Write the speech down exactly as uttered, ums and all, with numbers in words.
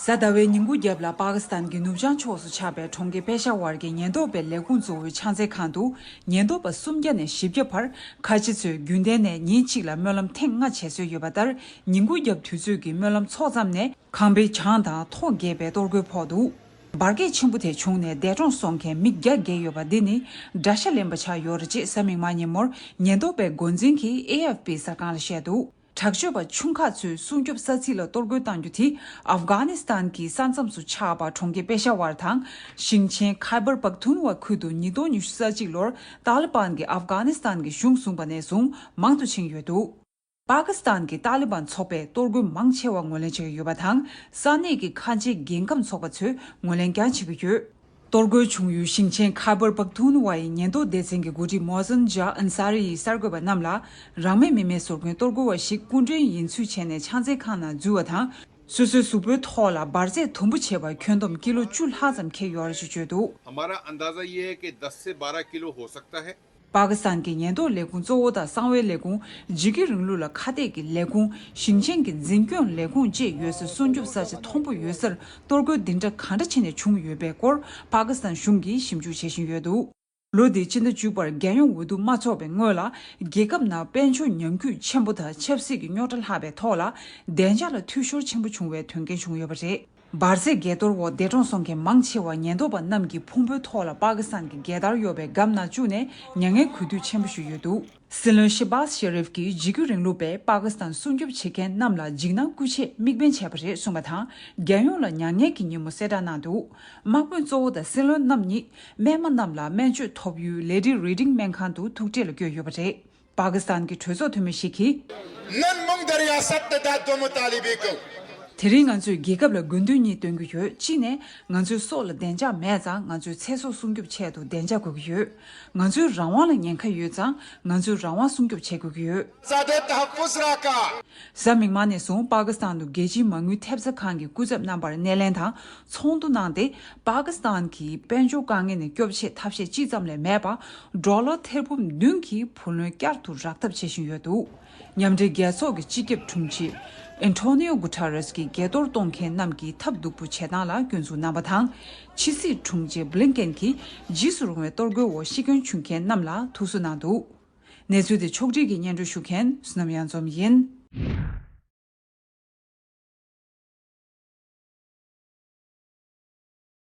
གཟའ་ཟླ་བའི་ཉིན་གུང་རྒྱབ་ལ་པ་ཀི་སི་ཐན་གྱི་ནུབ་བྱང་ཕྱོགས་སུ་ཆགས་པའི་གྲོང་ཁྱེར་པེ་ཤ་ཝར་གྱི་ཉེན་རྟོག་པའི་ལས་ཁུངས་གཙོ་བོའི་ཕྱག་འཚལ་ཁང་དུ། ཉེན་རྟོག་པ་སུམ་བརྒྱ་ནས་བཞི་བརྒྱ་བར་ཁ་ཆེ་ཚོས་རྒྱུན་ལྡན་ནས་ཉིན་གཅིག་ལ་སྨོན་ལམ་ཐེངས་ལྔ་བྱེད་སྲོལ་ཡོད་པ་ལྟར། ཉིན་གུང་རྒྱབ་དུས་ཚོད་ཀྱི་སྨོན་ལམ་ཚོགས་ཙམ་ནས། ཁང་པའི་གྱང་དང་ཐོག་འགྱེལ་བའི་གཏོར་རྒོལ་ཕོག་འདུག་འབར་གས་ཆེན་པོ་དེ་བྱུང་ནས་འདས་གྲོངས་སོང་མཁན་མི་བརྒྱ་བརྒལ་ཡོད་པ་འདི་ནི་དགྲ་ཤ་ལེན་པ་ཆགས་ཡོད་རེད་ཅེས་གཟའ་མིག་དམར་ཉིན་མོར་ཉེན་རྟོག་པའི་འགོ་འཛིན་གྱིས་ཨེ་ཨེཕ་པི་གསར་ཁང་ལ་བཤད་འདུག་དྲག་སྤྱོད་པ་ཆུང་ཁག་ཚོས་སྲུང་སྐྱོབ་ས་ཚིགས་ལ་གཏོར་རྒོལ་གཏང་རྒྱུ་དེ་ཨབ་གྷ་ནི་སི་ཐན་གྱི་ས་མཚམས་སུ་ཆགས་པ་གྲོང་ཁྱེར་པེ་ཤ་ཝར་དང་ཞིང་ཆེན་ཁའི་བར་པག་ཐུན་ཝ་ཁུལ་དུ་ཉིས་སྟོང་ཉི་ཤུ་རྩ་གཅིག་ལོར་ཏཱ་ལི་བན་གྱིས་ཨབ་གྷ་ནི་སི་ཐན་གྱི་གཞུང་བཟུང་པ་ནས་བཟུང་མང་དུ་ཕྱིན་ཡོད་འདུག་པ་ཀི་སི་ཐན་གྱི་ཏཱ་ལི་བན་ཚོགས་པས་གཏོར་རྒོལ་མང་ཆེ་བ་ངོས་ལེན་བྱེད་ཀྱི་ཡོད་པ་དང་། ས་གནས་ཀྱི་ཁ་ཆེའི་རྒྱལ་ཁམས་ཚོགས་པ་ཚོས་ངོས་ལེན་ཀྱང་བྱེད་ཀྱི་ཡོད། གཏོར་རྒོལ་བྱུང་ཡུལ་ཞིང་ཆེན་ཁ་བར་པག་ཐུན་ཝ་ཡི་ཉེན་རྟོག་སྡེ་ཚན་གྱི་འགོ་ཁྲིད་མོ་ཟན་ཇཱ་ཨན་ས་རི་ཡིས་གསར་འགོད་པ་རྣམས་ལ། རང་མོས་མི་མེད་ཟུར་མགོན་གཏོར་རྒོལ་བ་ཞིག་སྐུ་མགྲོན་ཡིན་ཚུལ་བྱས་ནས་ཕྱག་འཚལ་ཁང་ནང་འཛུལ་བ་དང་། སོ་སོའི་གཟུགས་པོའི་ཐོག་ལ་འབར་རྫས་དུམ་བུ་ཆེ་བ་ཁྱོན་བསྡོམས་ཀི་ལོ་བཅུ་ལྷག་ཙམ་འཁྱེར་ཡོད་རེད་ཅེས་བརྗོད་འདུག हमारा अंदाज़ा ये है कि दस से बारह किलो हो सकता है। པ་ཀི་སི་ཐན་གྱི་ཉེན་རྟོག་ལས་ཁུངས་གཙོ་བོ་དང་གསང་བའི་ལས་ཁུངས། འཇིགས་སྐུལ་རིང་ལུགས་ལ་ཁ་གཏད་ཀྱི་ལས་ཁུངས། ཞིང་ཆེན་གྱི་འཛིན་སྐྱོང་ལས་ཁུངས་བཅས་ཡོད་སའི་སྲུང་སྐྱོབ་ས་ཆ་མཐོན་པོ་ཡོད་སར་གཏོར་རྒོལ་འདི་འདྲ་གང་འདྲ་བྱས་ནས་བྱུང་ཡོད་པའི་སྐོར་པ་ཀི་སི་ཐན་གཞུང་གིས་ཞིབ་འཇུག་བྱེད་བཞིན་ཡོད་འདུག་ལོ་འདིའི་སྤྱི་ཟླ་བཅུ་པར་རྒྱལ་ཡོངས་འོས་བསྡུ་མ་ཚོགས་པའི་སྔོན་ལ། རྒྱལ་ཁབ་ནང་དཔལ་འབྱོར་ཉམས་རྒུད་ཆེན་པོ་དང་ཆབ་སྲིད་ཀྱི་རྙོག་དྲ་ལྷགས་པའི་ཐོག་ལ། བདེ་འཇགས་ལ་འཐུས་ཤོར་ཆེན་པོ་བྱུང་བའི་དོན་རྐྱེན་བྱུང་ཡོད་པ་རེད། འབར་རྫས་འགས་གཏོར་འོག་འདས་གྲོངས་སོང་མཁན་མང་ཆེ་བ་ཉེན་རྟོག་པ་རྣམས་ཀྱི་ཕུང་པོའི་ཐོག་ལ་པ་ཀི་སི་ཐན་གྱི་རྒྱལ་དར་ཡོད་པའི་སྒམ་ནང་བཅུག་ནས་མྱ་ངན་གུས་འདུད་ཆེན་པོ་ཞུས་ཡོད་འདུག་སྲིད་བློན་ཤེ་བཱས་ཤེ་རིབ་ཀྱིས་འཇིགས་སྐུལ་རིང་ལུགས་པས་པ་ཀི་སི་ཐན་སྲུང་སྐྱོབ་བྱེད་མཁན་རྣམས་ལ་འཇིགས་སྣང་སྐུལ་ཆེད་དམིགས་འབེན་བྱས་པ་རེད་གསུངས་པ་དང་། རྒྱལ་ཡོངས་ལ་མྱ་ངན་གྱི་ཉིན་མོ་གསལ་བསྒྲགས་གནང་འདུག་དམག་དཔོན་གཙོ་བོ་དང་སྲིད་བློན་རྣམ་གཉིས་རྨས་མ་རྣམས་ལ་སྨན་བཅོས་ཐོབ་ཡུལ་ལེ་ཌི་རི་ཌིང་སྨན་ཁང་དུ་ཐུག་འཕྲད་ལ་བསྐྱོད་ཡོད་པ་རེད། པ་ཀི་སི་ཐན་གྱི་གྲོས་ཚོགས་འཐུས་མི་ཞིག་གིས། نن موږ د ریاست د دادو مطالبې کوو. དེ་རིང་ང་ཚོས་རྒྱལ་ཁབ་ལ་དགོས་འདུན་གཉིས་འདོན་གྱི་ཡོད། གཅིག་ནས། ང་ཚོའི་སྲོག་ལ་བདེ་འཇགས་མེད་ཙང་ང་ཚོའི་ཚེ་སྲོག་སྲུང་སྐྱོབ་ཆེད་དུ་བདེ་འཇགས་དགོས་ཀྱི་ཡོད། ང་ཚོའི་རང་དབང་ལ་ཉེན་ཁ་ཡོད་ཙང་ང་ཚོའི་རང་དབང་སྲུང་སྐྱོབ་བྱེད་དགོས་ཀྱི་ཡོད། ازادو تحفظ راکا. གཟའ་མིག་དམར་ནས་བཟུང་པ་ཀི་སི་ཐན་དུ་རྒྱལ་སྤྱིའི་མ་དངུལ་ཐེབས་རྩ་ཁང་གི་སྐུ་ཚབ་རྣམ་པར་སྣེ་ལེན་དང་ཚོགས་འདུ་གནང་སྟེ། པ་ཀི་སི་ཐན་གྱིས་དཔལ་འབྱོར་དཀའ་ངལ་ནས་སྐྱོབ་ཆེད་ཐབས་ཤེས་ཅི་ཙམ་ལས་མེད་པ། ཌོ་ལར་ཐེར་འབུམ་བདུན་གྱིས་བུ་ལོན་བསྐྱར་དུ་རག་ཐབས་བྱེད་བཞིན་ཡོད་འདུག་མཉམ་འབྲེལ་རྒྱལ་ཚོགས་ཀྱི་སྤྱི་ཁྱབ་དྲུང་ཆེ་ཨན་ཐོ་ནིའོ་གུ་ཐ་རེས་ཀྱིས་འགས་གཏོར་གཏོང་མཁན་རྣམས་ཀྱི་ཐབས་སྡུག་པོ་བྱེད་སྟངས་ལ་སྐྱོན་འཛུགས་གནང་བ་དང་། ཕྱི་སྲིད་དྲུང་ཆེ་བྷི་ལིན་ཀེན་གྱིས་འཇིགས་སུ་རུང་བའི་གཏོར་རྒོལ་འོག་ཤི་སྐྱོན་བྱུང་མཁན་རྣམས་ལ་ཐུགས་གསོ་གནང་འདུག་གནས་ཚུལ་དེ་ཕྱོགས་སྒྲིག་གིས་སྙན་སྒྲོན་ཞུ་མཁན་བསོད་ནམས་གཡང་འཛོམས་ཡིན།